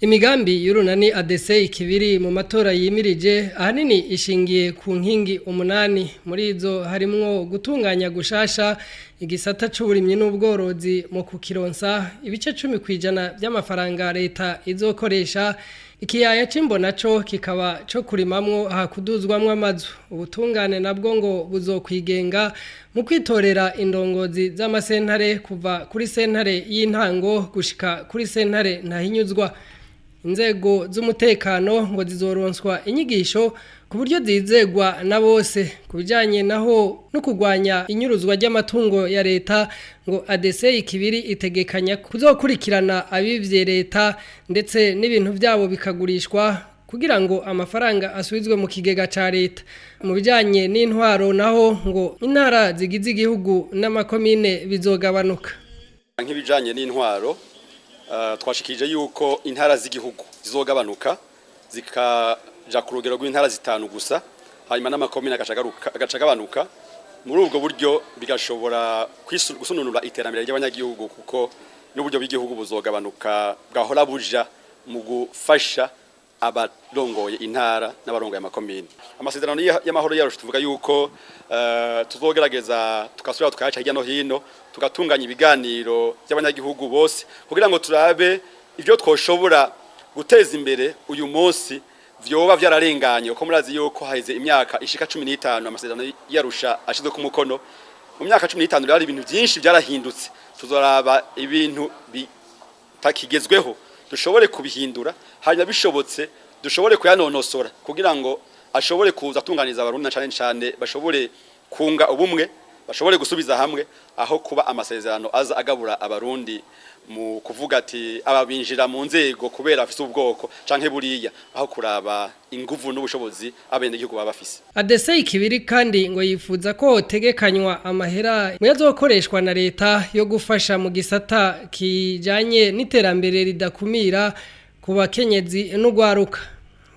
Imigambi y'urunani ADC ikibiri mu matora yimirije ahanini ishingiye ku nkingi 8. Muri izo harimwo gutunganya gushasha igisata c'uburimyi n'ubworozi mu kukironsa ibice 10% by'amafaranga leta izokoresha. Ikiyaya c'Imbo naco kikaba co kurimamwo hakuduzwamwo amazu. Ubutungane nabwo ngo buzokwigenga mu kwitorera indongozi z'amasentare kuva kuri sentare y'intango gushika kuri sentare ntahinyuzwa. Inzego z'umutekano ngo zizoronswa inyigisho ku buryo zizegwa na bose. Ku bijanye naho no kurwanya inyuruzwa ry'amatungo ya leta, ngo ADC ikibiri itegekanya kuzokurikirana abivye leta ndetse n'ibintu byabo bikagurishwa kugira ngo amafaranga asubizwe mu kigega ca leta. Mu bijanye n'intwaro naho, ngo intara zigize igihugu n'amakomine bizogabanuka. Nk'ibijanye n'intwaro, twashikije yuko intara z'igihugu zizogabanuka zikaja ku rugero rw'intara 5 gusa, hanyuma n'amakomine agacagabanuka. Muri ubwo buryo bigashobora gusununura iterambere ry'abanyagihugu, kuko n'uburyo bw'igihugu buzogabanuka bwahora buja mu gufasha abarongoye intara n'abarongoye amakomine. Amasezerano y'amahoro yarusha, tuvuga yuko tuzogerageza tugasubira tukayaca hirya no hino, tugatunganya ibiganiro by'abanyagihugu bose kugira ngo turabe ibyo twoshobora guteza imbere uyu munsi vyoba vyararenganye, kuko murazi yuko haheze imyaka ishika 15 amasezerano yarusha ashizwe ku mukono. Mu myaka 15 rero ibintu byinshi byarahindutse. Tuzoraba ibintu bitakigezweho dushobore kubihindura, hanyuma bishobotse dushobore kuyanonosora kugira ngo ashobore kuza atunganiza Abarundi, na cane cane bashobore kunga ubumwe, bashobore gusubiza hamwe, aho kuba amasezerano aza agabura Abarundi mu kuvuga ati aba binjira mu nzego kubera afise ubwoko canke buriya, aho kuraba inguvu n'ubushobozi abenegihugu baba bafise. ADC ikibiri kandi ngo yifuza ko tegekanywa amahera mu yazokoreshwa na leta yo gufasha mu gisata kijanye n'iterambere ridakumira ku bakenyezi n'ugwaruka.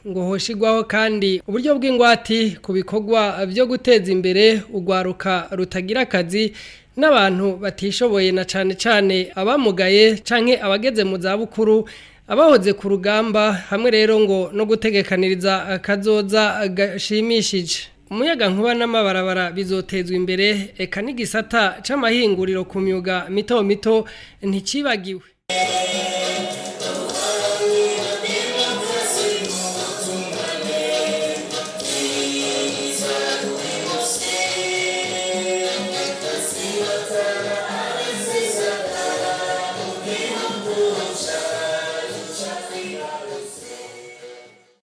Ngo hoshigwaho kandi uburyo bw'ingwati ku bikorwa byo guteza imbere ugwaruka rutagira akazi n'abantu batishoboye, na cane cane abamugaye canke abageze mu zabukuru, abahoze ku rugamba, hamwe rero ngo no gutegekaniriza akazoza gashimishije. Umuyaga nkuba n'amabarabara bizotezwa imbere, eka n'igisata c'amahinguriro ku myuga mito mito ntikibagiwe.